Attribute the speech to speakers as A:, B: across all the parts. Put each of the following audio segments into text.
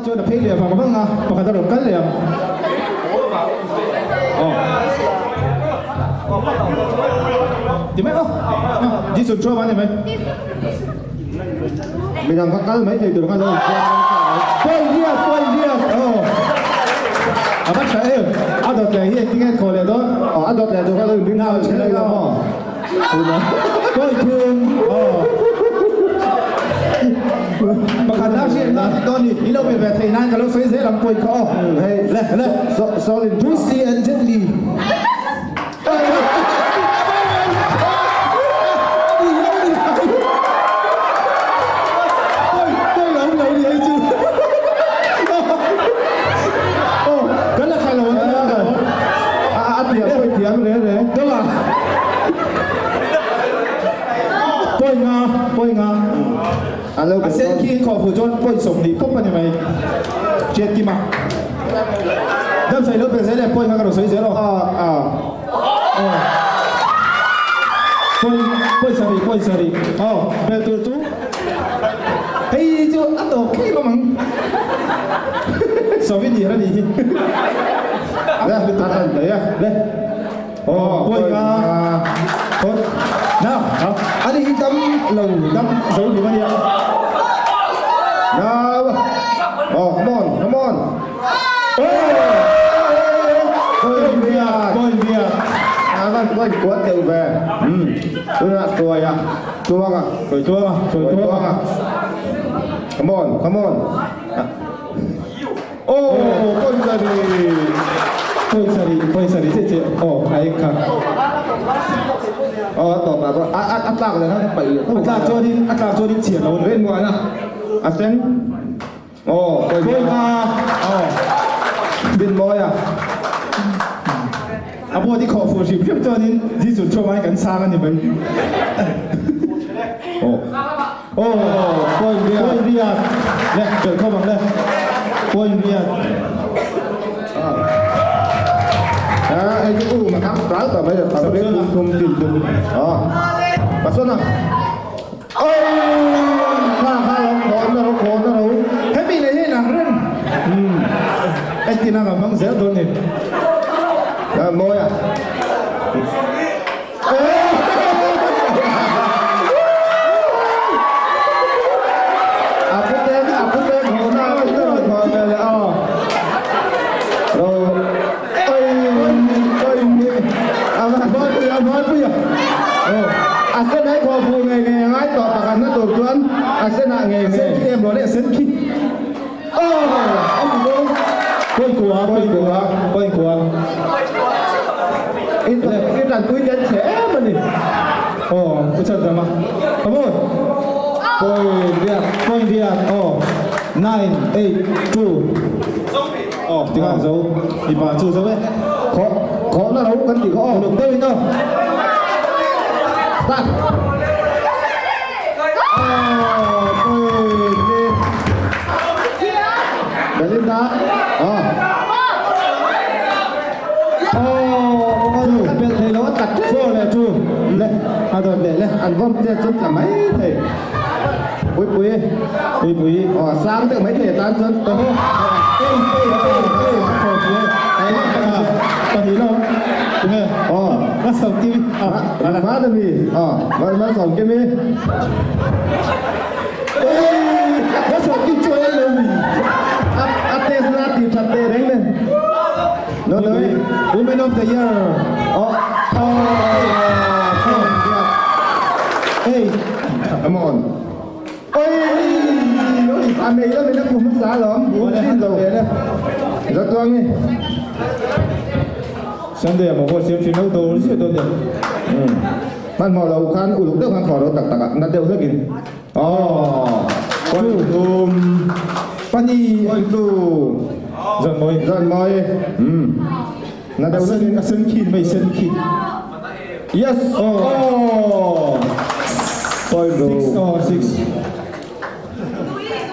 A: Chuan a phei leh vang vang a, pakhat a rawn kal leh ang. Aw. Ti mai aw. Di chun thuam a ni mai.
B: Midang kha kal mai thei tur khan lo insiam reng sa mai.
A: Pawi riak, pawi riak. Aw. A va tha em. A dawt leh hi engtin nge thaw leh dawn?
B: Aw, a dawt leh tur khan lo inring nghal chhe lo maw?
A: Pawi thum. Aw. Pakhat na hriat na dawn ni. I lo pe ve thei nan ka lo sawi zel ang pawi kha aw.
B: Hei,
A: Le, le.
B: Solin.
A: Bruce Lee and Jet Li. A sen khi khawh fuh chuan pawi 20 pawp a ni mai. Hriat kim a. Dam sawi lo pe zel e, pawi kha ka rawn sawi zel aw. Pawi, pawi sarih, pawi sarih. Aw, bel tur chu. Hei chu a tawp khei rawm ang. Sawi tir a nih hi.
B: Le, a tan thei a.
A: Le. Aw, pawi ka. Phawt. Na, a ni hi dam lo, dam zo hlum a nia.
B: Now. Oh, come on, come on. Come on, come on. Oh,
A: Pawi pawi sarih che che aw a eng kha.
B: Aw a tawp ah chuan a a tlak leh khan a paih leh
A: A tlak chuanin a tlak chuanin chhiar lo a ni.
B: Rinmuana a sen. Aw,
A: Pawi kha aw.
B: Dinmawi a.
A: A board i khawh fuh hrim hrim chuanin Jisu thu mai kan sang a ni mai.
B: Aw.
A: Aw,
B: Pawi riat.
A: Pawi riat. Le, belh khawp ang le. Pawi riat.
B: Ah, hei chu u ma thang ral ta mai le. Thum thum tin thum. Aw. Pasona. Kha kha lo khawn na ro khawn na ro.
A: Hemi leh hi inang reng. Entin anga hmang zel dawn ni.
B: A mawi a. A pute a pute khawn na a pute rawn khawn ve leh aw. Ro oi oi a va
A: Vai pui a vai pui a.
B: Aw a sen ai khaw phu ngei ngei a ngai tawh pakhat na tur chuan a senah ngei
A: A sen
B: ngei.
A: khi em lo le a sen khi.
B: Aw a ni dawn.
A: Pawi kua pawi kua pawi kua.
B: I i tanpui ten chhe em a ni.
A: Aw u chan dam a. Come on.
B: Pawi riak.
A: Pawi riak aw. 9 8 2 Aw tikhan zo mipa chu zo e.
B: Khawh khawh na lo kan tih kha aw.
A: Uluk deuh in aw.
B: Start. Aw pawi ni. Belinda. Aw. Aw
A: Bel thei lo a tak 4 leh 2
B: le
A: a dawt leh le.
B: An vawm che chu tla mai thei. Pui pui.
A: Pui pui.
B: Aw sang deuh mai thei atan chuan.
A: Aw ei ei ei ei a thaw pui e. Pahnih lo. Tunge?
B: Aw.
A: Ma sawm kim.
B: Ma ma ta mi. Aw ma ma sawm kim i.
A: Ei ma sawm kim chu ei lo mi.
B: A a test na ti that teh reng nen. No no.
A: Woman of the year.
B: Aw. Aw.
A: Ei.
B: Come on. Oi! A mei la min a kum hmasa alawm.
A: Awle
B: lo. Zatuangi.
A: Sunday a maw siam thin lo dawr ziah dawn nia.
B: Hmanhmawh lo khan uluk deuh khan khawh ro tak tak a, na deuh hlekin. Aw.
A: Two thum pahnih.
B: Point two.
A: Zan mawi.
B: Zan mawi. Na deuh hlekin.
A: A sen khin mai sen khin.
B: Yes.
A: Oh.
B: Oh. Point
A: Six
B: two.
A: oh six.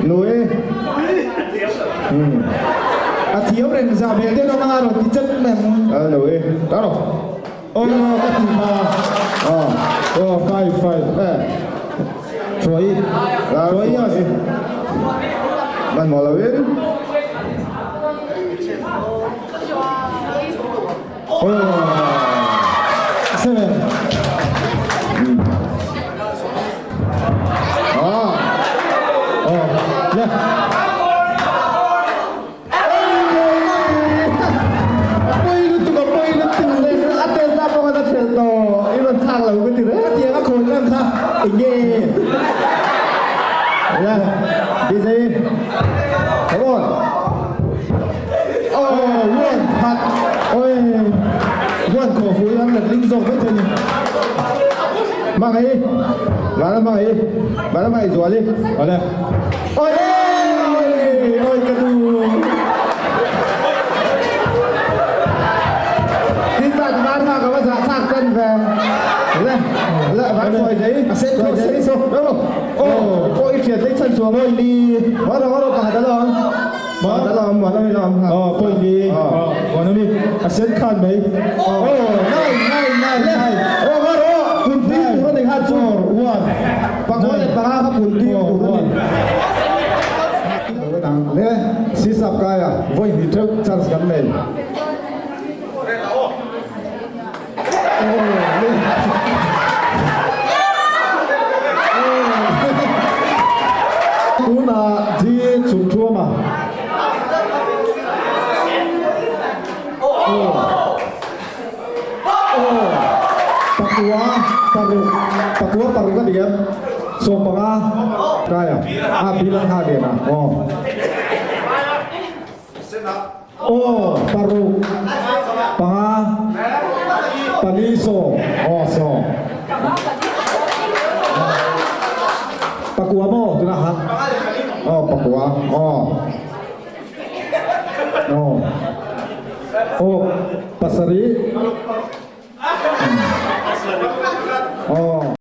B: Nui.
A: A thiam reng zah hmel deuh anga rawn ti chat mai ang.
B: A lo e. Ta rawh.
A: Aw ka ti hma.
B: Aw.
A: Aw five five.
B: Eh.
A: Hruai. Hruai a.
B: Hmanhmawh lo in.
A: Aw. Seven.
B: Aw.
A: Aw. Le. A pawi lutuk, a pawi lutuk.
B: A test na pawh khan a hrelh tawh. I rawn thlak lo ka ti reng.
A: Khatiang a khawn ngam kha
B: eng nge? Le, DJ. Come on.
A: Oh, one khat. Oi, one khaw fu an letling zawk mai thei ni.
B: Hmangaih, Vana hmangaih, Vana hmangaih zuali.
A: Awle.
B: Oi!
A: Oi ka du.
B: Tin zat van ha ka va zah thlak tan ve. Le, le van sawi zai.
A: A sen
B: Sawi
A: so,
B: zai.
A: sen so.
B: Oh, oh, i hriat daih chhan chuang.
A: Oi li.
B: Hawro, hawro, pakhat a lo awm. Pakhat a lo awm, muan awm i lo awm.
A: Oh, pawih li. Oh, muan awm i. A sen khan mai. Oh, nine, nine, nine, nine.
B: Oh, hawro, punpui tur a ni kha chu.
A: Four, one.
B: Pakua leh panga kha punpui tur a ni. Le, sisap kaia, vawi hnih theuh chance kan nei.
A: Tunah Ji chhuk thuam a. Pakua paruk, pakua paruk a ni em? 15.
B: Kaia, a bilang ha nen a.
A: Aw. Aw, paruk, panga, pali, sawm, aw sawm. Pakua maw tunah khan?
B: Aw, pakua, aw.
A: Aw, aw, pasarih.
B: Aw.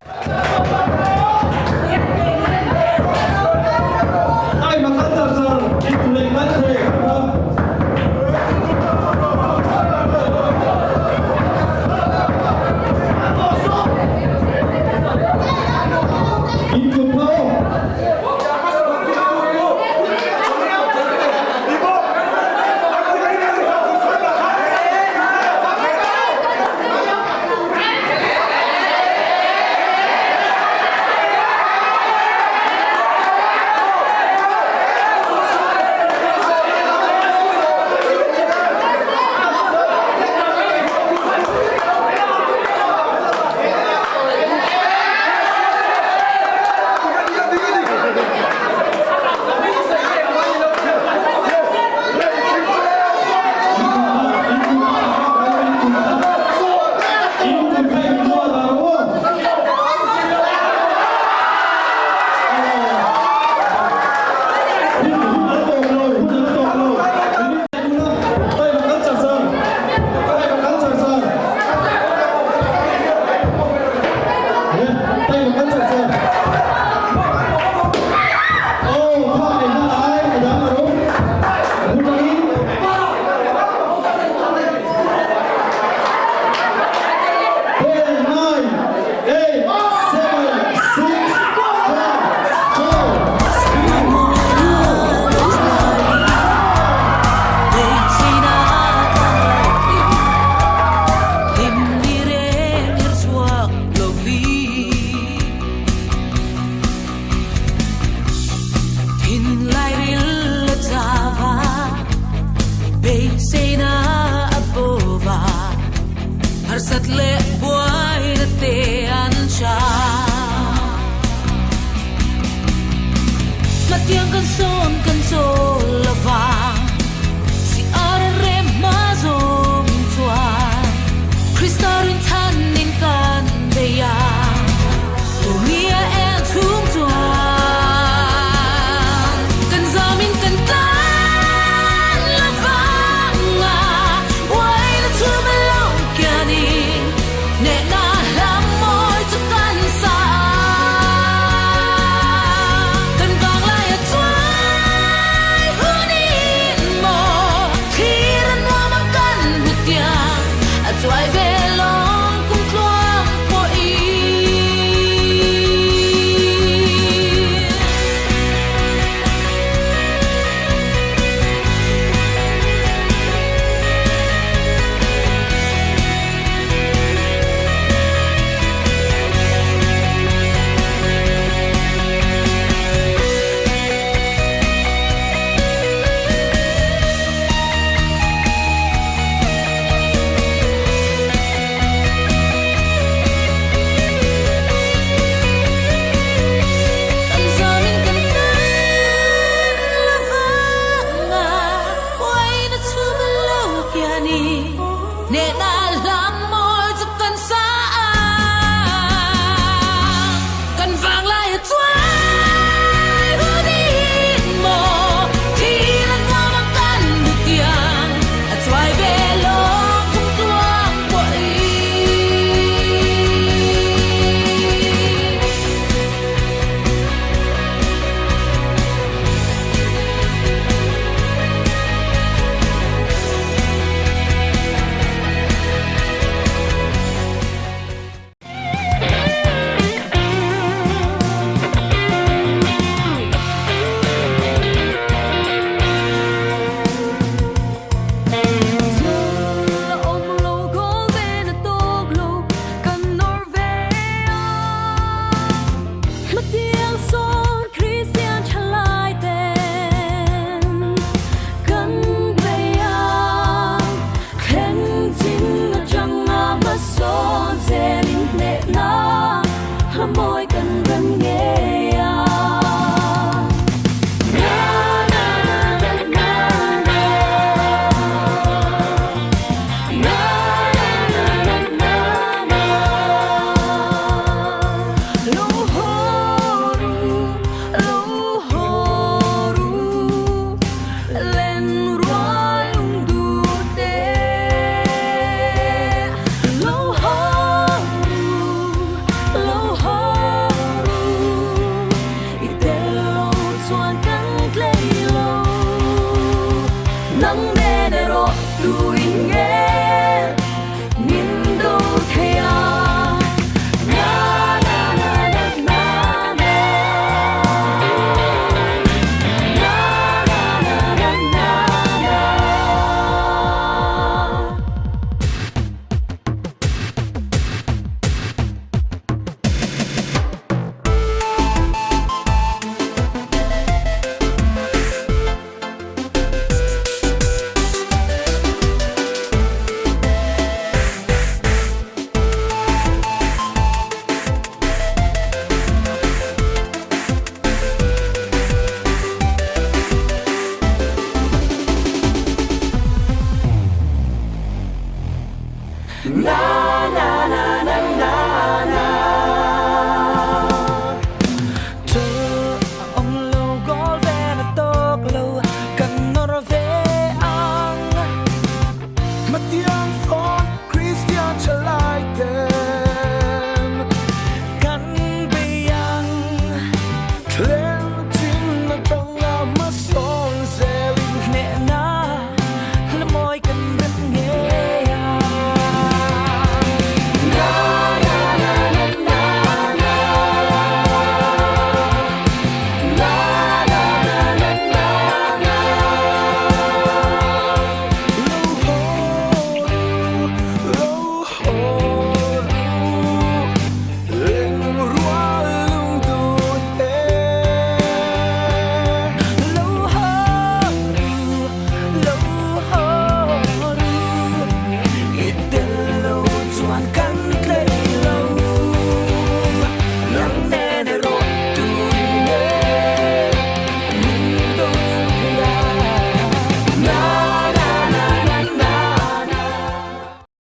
C: Chuai ve lawng kum tluang pawhin. Kan zamin kan tan la vang a, uaina chhum lo kian i hnehna hlam mawi chu kan sa ang. Kan vanglai a chuai hun in maw thil a nuam ang kan duh tiang a chuai ve lawng kum tluang pawhin.